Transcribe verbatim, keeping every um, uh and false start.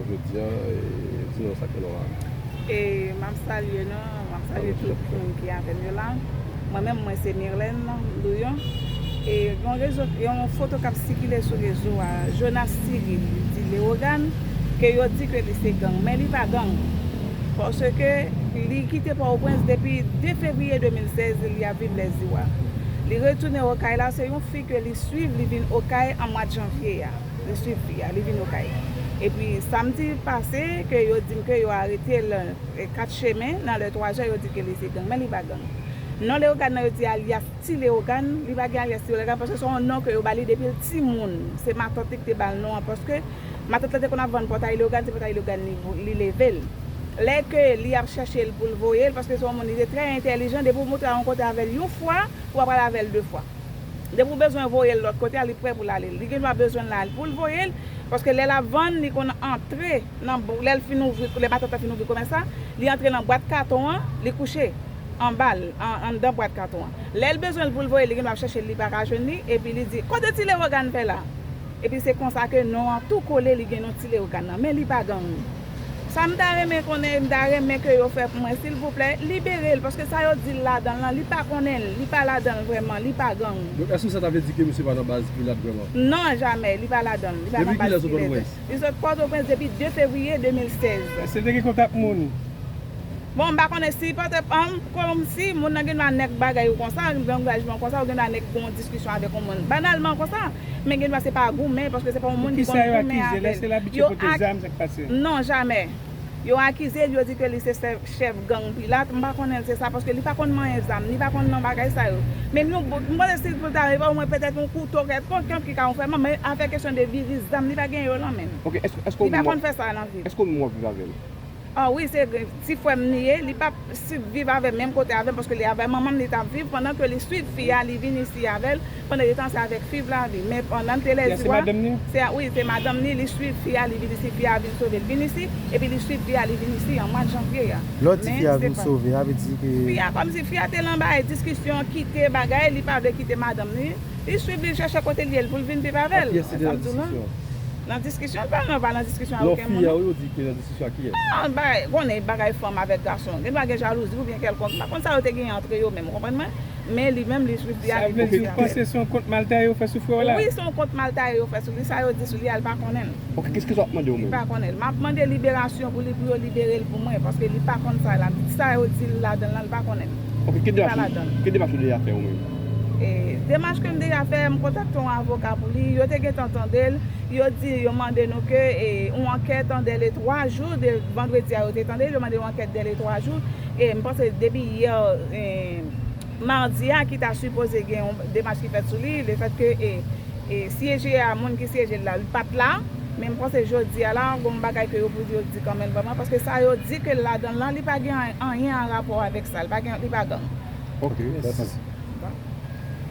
Jodi a, e, di nou sa k nan la. E m ap salye nou, m ap salye tout moun ki avè m yo la. Mwen menm, mwen se Mirlène Douyon. E yon rezo, yon foto k ap sikile sou rezo a, Jonas Cyril, li di Lewogàn, ke yo di ke li se gang, men li pa gang. Paske li kite Pòtoprens depi de fevriye de mil sèz, li ap viv Lèziwa. Li retounen Okay la, se yon fi ke li swiv, li vin Okay an mwa janvye a. Li swiv fi a, li vin Okay. Epi samdi pase, ke yo di m ke yo arete l, e, Kat Chemen, nan lè twa zè, yo di ke li se gang, men li pa gang. Non Lewogàn nan yo di alyas Ti Lewogàn, li pa gen alyas Ti Lewogàn, paske se yon non ke yo ba li depi l timoun. Se matant li ki te ba l non an, paske matant la te konn ap vann pòtay Lewogàn, se pòtay Lewogàn li, li leve l. Lè ke li ap chèche l pou l voye l, paske se yon moun, li te trè entèlijan, depi w montre a yon kote avè l yon fwa, ou pa pral avè l de fwa. Depi w bezwen voye l lòt kote a, li prè pou l ale. Li gen dwa bezwen l la pou l voye l, paske lè l ap vann, li konn antre nan, lè l fin ouvri, lè matant lan fin ouvri komès la, li antre nan bwat katon an, li kouche anba l, an, anndan bwat katon an. Lè l bezwen l pou l voye l, li gen dwa ap chèche l, li pa ka jwenn li, epi li di, kote Ti Lewogàn fè la? Epi se konsa ke non an tou kole, li gen non Ti Lewogàn nan, men li pa gang. Sa m ta renmen konnen, m ta renmen ke yo fè pou mwen, silvouplè, libere l, paske sa yo di l ladan l lan, li pa konnen l, li pa ladan l vrèman, li pa gang. Donk, èske sa ta vle di ke misye pa nan baz Pilat vrèman? Non, jamè, li pa ladan l, li pa nan baz Pilat. Li sot Pòtoprens depi de fevriye de mil sèz. Èske l te gen kontak moun? Bon, m pa konnen si pote, an, kòmsi moun nan gen dwa nèk bagay ou konsa, langaj mwen konsa, ou gen dwa nèk gon diskisyon avèk yon moun. Banalman konsa, men gen dwa se pa goumen, paske se pa yon moun ki konn goumen avè l. Yo ak-, non, jamè. Yo akize l, yo di ke li se chèf, chèf gang Pilat. M pa konnen l se sa, paske li pa konn manyen zam, li pa konn nan bagay sa yo. Men nou, m panse si pou l ta rive, omwen petèt yon kouto kèlkonk ki ka yon frè, men afè kesyon de viri zam, li pa gen yo nan men l. Li pa konn fè sa nan vi l. Èske ou menm w ap viv avè l? Ah wi, se ti frè m li ye. Li p ap viv avè m, menm kote avè m, paske li avè manman m li t ap viv, pandan ke li swiv fi a, li vin isi avè l. Pandan li tan se avèk fi la li. Men pandan l te Lèziwa, se, wi, se madanm li, li swiv fi a, li vin isi, fi a vin sove l vin isi, epi li swiv fi a, li vin isi an mwa janvye a. Lè w di fi a vin sove a, vle di ke... Fi a, kòmsi fi a te lan bay diskisyon, kite bagay, li pa vle kite madanm li. Li swiv li chèche kote l ye l pou l vin viv avè l. Nan diskisyon, l pa nan, pa nan diskisyon avè okenn moun. Non, fi a, wi, ou di ke nan diskisyon ak kiyès? Ah, bagay, konnen bagay fanm avèk gason. Gen dwa gen jalouzi oubyen kèlkonk. M pa konn sa yo te genyen antre yo menm, ou konprann mwen? Men li menm, li swiv fi a, li vin viv avè l. Sa vle di ou panse se yon kont maltay yo fè sou frè w la? Wi, se yon kont maltay yo fè sou li. Sa yo di sou li a, l pa konnen l. Ok, kisa w ap mande ou menm? Li pa konnen l. M ap mande liberasyon pou li, pou yo libere l pou mwen, paske li pa konn sa la. Sa yo di l ladan l lan, li pa konnen l. Ok, ki demach ou deja fè ou menm? E, demach ke m deja fè, m kontakte yon avoka pou li. Yo te gentan tande l. Yo di, yo mande nou ke, e, yon ankèt an dèle twa jou, de vandredi a yo te tande l, yo mande yon ankèt dèle twa jou. E m panse depi yè, e, madi a ki ta sipoze gen yon demach ki fèt sou li, lefètke, e, e, syeje a, moun ki syeje l la, li pa t la. Men m panse jodi a la, gon bagay ke yo pou yo di kanmenm vrèman, paske sa yo di ke l ladan l lan, li pa gen anyen an rapò avèk sa, li pa gen, li pa gang. Ok, mèsi.